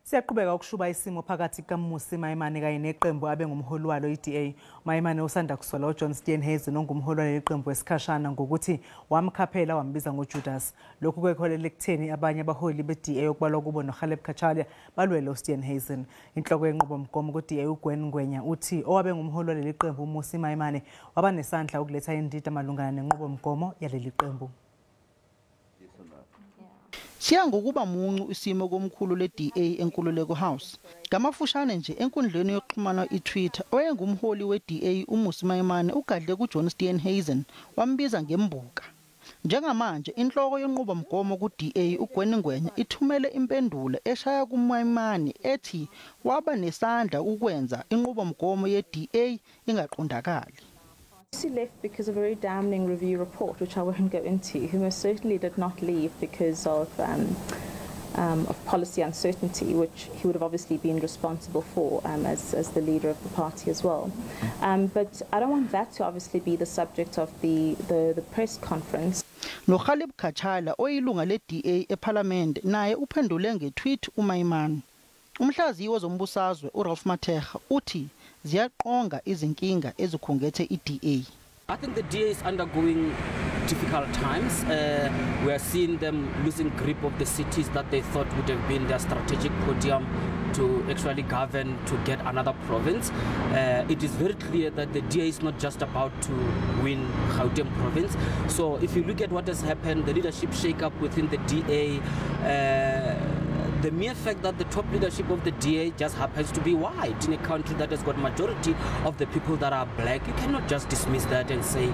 Siyaqhubeka ukushuba isimo phakathi kukaMmusi Maimane kanye neqembu abe ngumholi walo i-DA. Maimane usanda kusola uJohn Steenhuisen ongumholi waleli qembu wesikhashana ngokuthi wamkhaphela wambiza ngoJudas. Lokhu kwekholela ekutheni abanye abaholi be-DA okubalwa kubo noGhaleb Cachalia balwele uSteenhuisen. Inhloko yenqubomgomo ku-DA uGwen Ngwenya uthi owabe ngumholi waleli qembu uMmusi Maimane waba nesandla ukuletha indida malungana nenqubomgomo yaleli qembu. Siya ngokuba muncu isimo komkhulu le-DA eNkululeko House. Ngamafushane nje enkundleni yokuxhumana i-Twitter, owayengumholi we-DA uMmusi Maimane ugadle kuJohn Steenhuisen wambiza ngembuka. Njengamanje inhloko yenqubomgomo ku-DA uGwen Ngwenya ithumele impendulo eshaya kuMaimane ethi waba nesandla ukwenza inqubomgomo ye-DA ingaqondakali. He left because of a very damning review report, which I won't go into. He most certainly did not leave because of policy uncertainty, which he would have obviously been responsible for as the leader of the party as well. But I don't want that to obviously be the subject of the press conference. NoGhaleb Cachalia oyilunga le-DA eParliament naye uphendule nge-tweet uMaimane. Umhlaziyi wezombusazwe uRalph Mathekga uthi ziyaqonga izinkinga ezikhungethe i-DA. I think the DA is undergoing difficult times. We are seeing them losing grip of the cities that they thought would have been their strategic podium to actually govern to get another province. It is very clear that the DA is not just about to win Gauteng province. So if you look at what has happened, the leadership shake-up within the DA, the mere fact that the top leadership of the DA just happens to be white in a country that has got majority of the people that are black, you cannot just dismiss that and say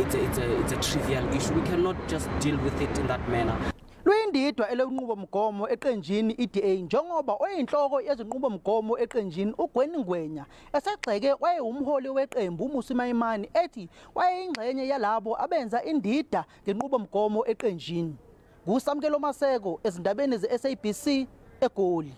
it's a trivial issue. We cannot just deal with it in that manner. Luyindidwa elenqubomgomo eqenjini i-DA njengoba oyinhloko yezinqubomgomo eqenjini uGwen Ngwenya esegxeke wayewumholi weqembu uMmusi Maimane ethi wayeyingxenye yalabo abenza indida ngenqubomgomo eqenjini. NguSamkelo Maseko ezindabeni ze-SABC eGoli.